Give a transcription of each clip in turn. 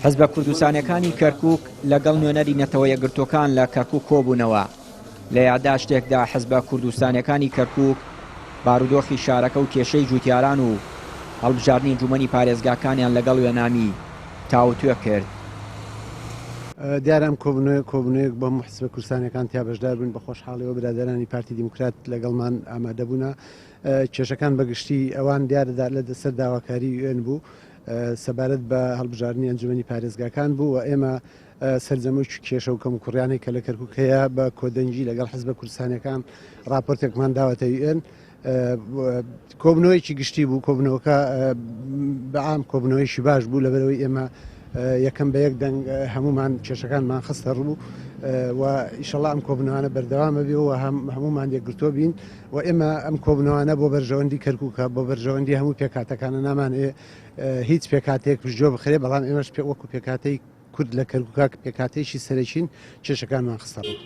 حزبە کوردستانیەکانی کەرکوک لەگەڵ نوێنەری نەتەوە یەکگرتووەکان لە کەرکوک کۆبوونەوە. لە یاداشتێکدا حزبە کوردستانیەکانی کەرکوک بارودۆخی شارەکە و کێشەی جوتیاران و هەڵبژاردنی ئەنجومەنی پارێزگاکانیان لەگەڵ وێنامی تاوتوێ کرد. دیارە ئەم کۆبوونەوەیە کۆبوونەوەیەک بۆ هەموو حزبە کوردستانیەکان تیا بەشدار بووین، بە خۆشحاڵیەوە برادەرانی پارتی دیموکرات لەگەڵمان ئامادە بوونە. کێشەکان بە گشتی ئەوان دیارە لە سەر داواکاری یوئێن بوو سەبارەت بە هەڵبژاردنی ئەنجومەنی پارێزگاکان بوو و ئێمە سەرجەم ئەو کێشە و کەموکوڕیانەی کە لە کەرکوک هەیە بە کۆدەنگی لەگەڵ حزبە کوردستانیەکان راپۆرتێکمان داوەتە یوئێن. کۆبنەوەیەکی گشتی بوو کۆبنەوەکە بەعام کۆبنەوەیەکی باش بوو لەبەرەوەی ئێمە یەکەم بە یەک دەنگ هەمومان کێشەکانمان خستە ڕوو و ئیشەڵا ئەم کۆبنەوانە بەردەوامە بێ و هەم هەمومان یەکگرتووە بین و ئێمە ئەم کۆبنەوانە بۆ بەرژەوەندی کەرکووکە بۆ بەرژەوەندی هەموو پێکاتەکانە نامانەوێ هیچ پێکاتێک پشتگوێ بخرێ بەڵام ئێمەش پێ وەکو پێکاتەی کورد لە کەرکووکە پێکاتێکی سەرەکین کێشەکانمان خستە ڕوو.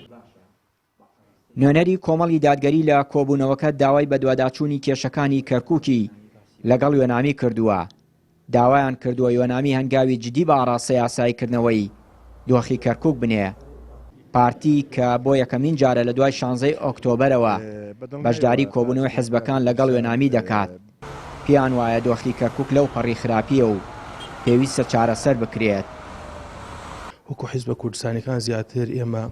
نوێنەری کۆمەڵی دادگەری لە کۆبوونەوەکە داوای بەدواداچوونی کێشەکانی کەرکووکی لەگەڵ یۆنامی کردووە، داوایان کردووە یۆنامی هەنگاوی جدی بە ئاڕاستەی ئاساییکردنەوەی دۆخی کەرکووک بنێ. پارتی کە بۆ یەکەمین جارە لە دوای شانزەی ئۆکتۆبەرەوە بەشداری کۆبوونەوەی حزبەکان لەگەڵ یۆنامی دەکات، پێیان وایە دۆخی کەرکوک لەو پەڕی خراپییە و پێویستە چارەسەر بکرێت. وەکو حیزبە کوردستانیەکان زیاتر ئێمە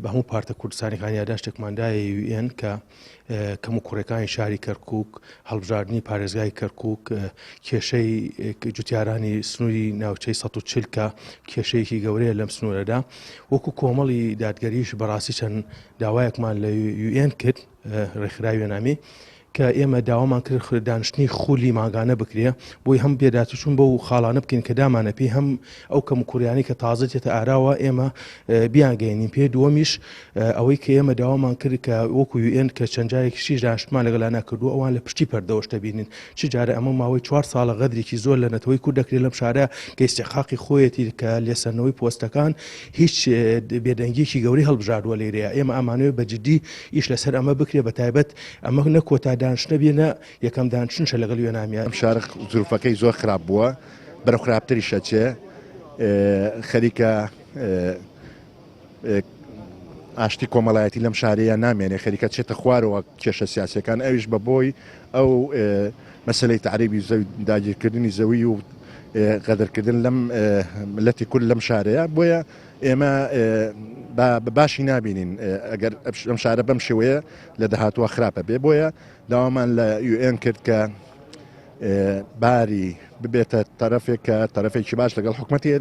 بە هەموو پارتە کوردستانەکان یاداشتێکمان دایە یوئێن کە کەم و کوڕەکانی شاری کەرکک هەڵبژاردنی پارێزگای کەرکک کێشەی جوتیارانی سنووری ناوچەی 140 کە کێشەیەکی گەورەیە لەم سنوورەدا وەکو کۆمەڵی دادگەریش بەڕاستی چەند داوایەکمان لە یوئێن کرد ڕێکخراوی یۆنامی کە ئێمە داوامان کرد دانیشتنی خولی مانگانە بکرێ بۆی هەم پێداچوون بەو خاڵانە بکەین کە دامانە پێی هەم ئەو کەم و کوڕیانەی کە تازە دێتە ئاراوە ئێمە بیانگەێنین پێ دووەمیش ئەوەی کە ئێمە داوامان کرد کە وەکو یوئێن کە چەند جارێکیش دانیشتمان لەگەڵا کردووە ئەوان لە پشتی پەردەوەش دەبینن چ جارە ئەمە ماوەی چوار ساڵە غەدرێکی زۆر لە نەتەوەی کورد دەکرێت لەم شارە کە ئیستحقاقی خۆیەتی کە لێسەندنەوەی پۆستەکان هیچ بێدەنگیەکی گەورەی هەڵبژاردووە لێرەیە ئێمە ئەمانەوێت بە جدی ئیش لەسەر ئەمە بکرێت بە تایبەت ئەمە نە کۆتا دانیشتنە بێ نە یەکەم دانیشتنشە لەگەڵ یۆنامیا. ئەم شارە زروفەکەی زۆر خراپ بووە بەرەو خراپتریش ئەچێ خەریکە ئاشتی کۆمەڵایەتی لەم شارەیە نامێنێ خەریکە چێتە خوارەوە کێشە سیاسەکان ئەویش بە بۆی ئەو مەسلەی تعریبی زەوی داگیرکردنی زەوی و غەدرکردن لەم ملەتی کورد لەم شارەیە بۆیە ئێمە بە باشی نابینین ئەگەر ئەم شارە بەم شێوەیە لە داهاتووە خراپە بێ بۆیە داوامان لە یوئێن کرد کە باری ببێتە تەرەفێک کە تەرەفێکی باش لەگەڵ حکوومەتی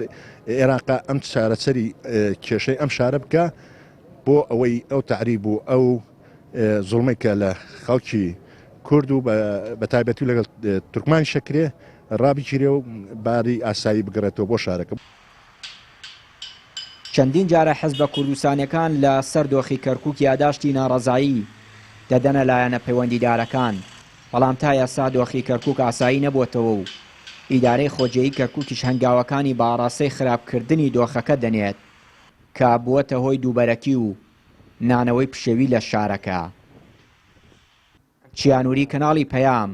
عێراقا ئەم چارەسەری کێشەی ئەم شارە بکە بۆ ئەوەی ئەو تعریب و ئەو زوڵمەی کە لە خەڵکی کورد و بە تایبەتی لەگەڵ تورکمانی شەکرێ ڕابگیرێ و باری ئاسایی بگەڕێتەوە بۆ شارەکە. چەندین جارە حزبە کوردستانیەکان لە سەر دۆخی کەرکوک یاداشتی ناڕەزایی دەدەنە لایەنە پەیوەندیدارەکان، بەڵام تا ئێستا دۆخی کەرکوک ئاسایی نەبووەتەوە و ئیدارەی خۆجێیی کەرکوکیش هەنگاوەکانی بە ئاڕاستەی خراپکردنی دۆخەکە دەنێت کە بووەتە هۆی دووبەرەکی و نانەوەی پشێوی لە شارەکە. چیانوری کەناڵی پەیام،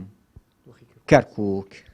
کەرکوک.